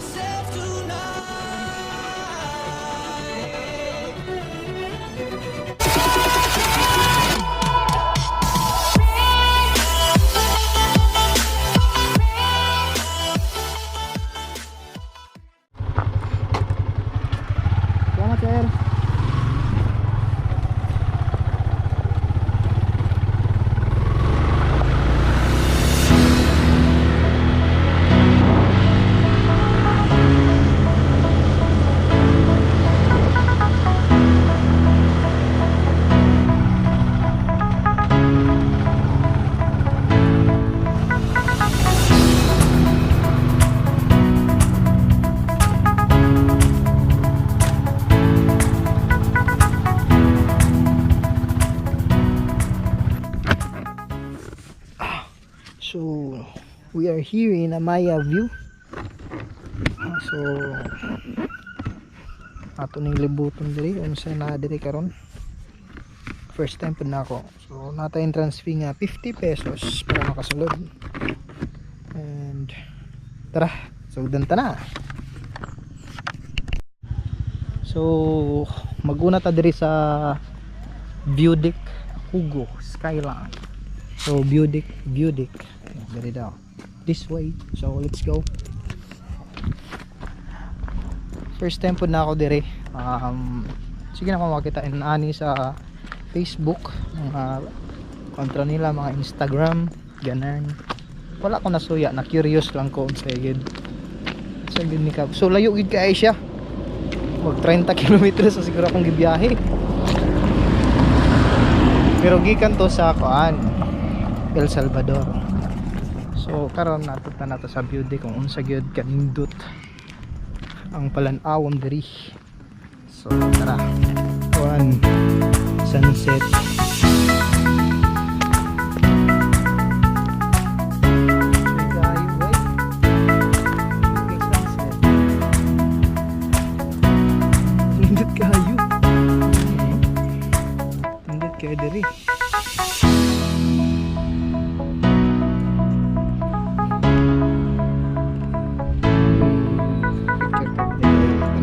Myself tonight. Salamat, sir. So, we are here in Amaya View. So, ato ning libuton diri unsa na diri karon. First time pud na ako. So, nata entrance fee nga 50 pesos para makasulod. And tara, sugdan ta na. So, maguna ta diri sa View Deck Hugo Skyline. So, view deck, view deck. Diri daw. This way. So, let's go. First time po na ako diri. Sige na kung makita ani sa Facebook, mga kontra nila, mga Instagram, ganun. Wala ko nasuya, na curious lang ko unsa gid. Sa gid ni ka. So layo gid kay siya. Mag 30 kilometers sa siguro akong gibiyahe. Pero gikan to sa kuan, El Salvador. So karon nato ta nato sa view deck kung unsa gyud kanindot ang palan-awon diri. So tara. Kuan, sunset. Enjoy kayo, boy. Okay, sunset. Nindot kayo. Nindot kayo diri. Picture ko.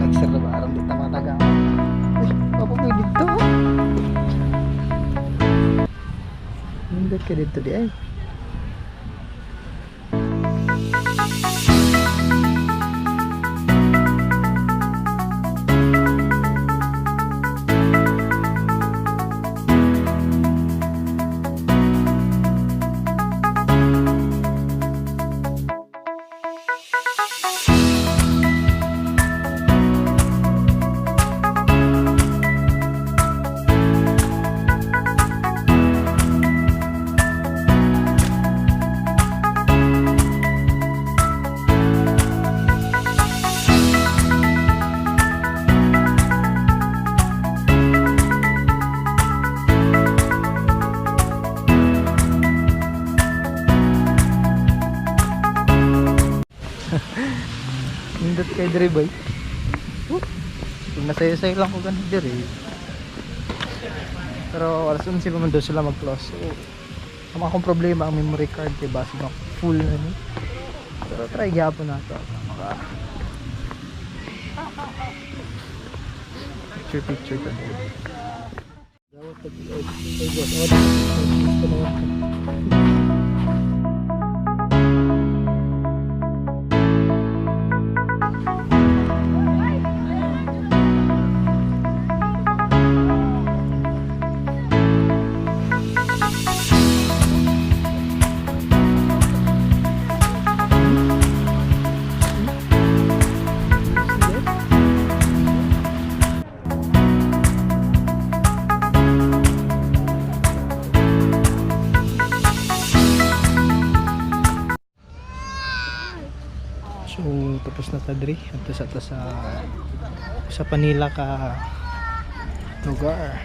Nag-sir na ba? Aram dito mataga. Uy, papa ko dito. Nindot ka dito di ay. Nindot kay diri boy. Kung nasaya-saya lang ko ganun diri. Pero alas 11 pa man daw sila mag-close. So, ang akong problema ang memory card kay basi na full na ni. Pero try gyapon na to. Maka picture picture ka diri. Dawat tag ay, boss. Oh, So tapos na ta diri adto sa ta sa Panila ka lugar.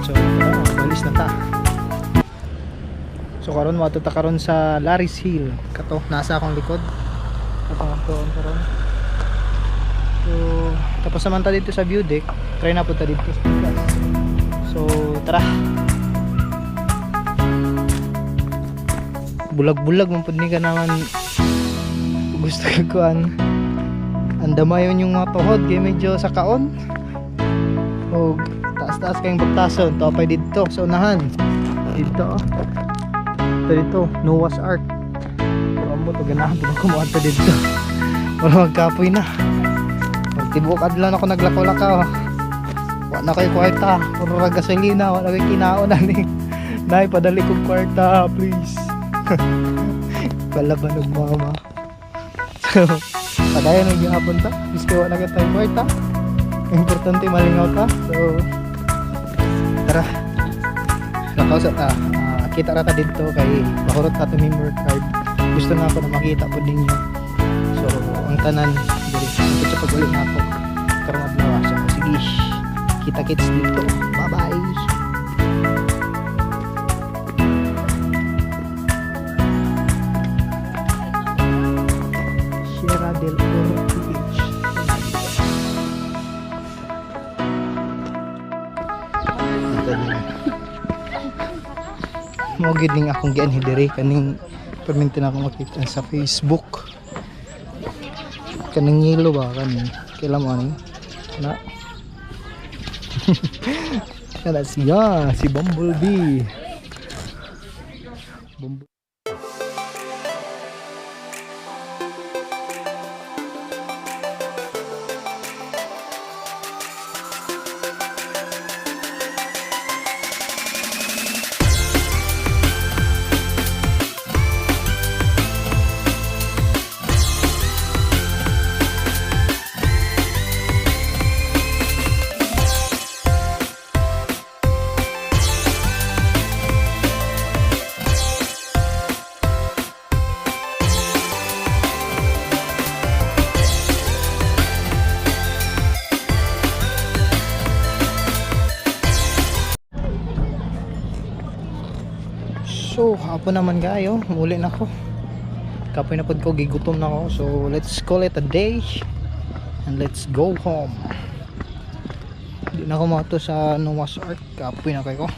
So tara, balis na ta. So karon mo ta karon sa Laris Hill. Kato nasa akong likod. Katong atuon karon. So tapos naman ta dito sa view deck. Try na po ta dito sa Pikas. So tara. Bulag-bulag man pud ni ka naman gusto ka kuan. Andamayon yung mga tuhod kay medyo sa kaon. Og taas-taas kayong bagtason to pa didto sa unahan. Didto, oh. Ito dito, Noah's Ark. Pero amo to, ganahan po ako moadto didto. Wala, magkapoy na. Tibuok adlaw na ako naglakaw-lakaw. Wa na koy kwarta, puro ra gasolina, wala koy kinaon ani. Nay, padali kog kwarta, please. Palaban og mama. So, padayon lang gihapon ta. Biski wa na kita kwarta. Importante malingaw ta. So, tara. Lakaw sa ta. Ah, kita ra ta didto kay mahurot ta to memory card. Gusto na ako na makita po ninyo. So, ang tanan diri. Ito sa pag-uli na ako. Karong adlaw. So, sige. Kita kits dito. Bye-bye. Sierra del Oro PH. Ito din. Mao gid ning akong gianhi diri, kaning perminti na akong makita sa Facebook. Kaning yellow ba, kaning kailan mo ani? Na. Kana siya, si Bumblebee. Bumblebee. So, hapon naman kayo. Muli na ako. Kapoy na pod ko, gigutom na ako. So, let's call it a day. And let's go home. Hindi na ako mato sa Noah's Ark. Kapoy na kayo ko.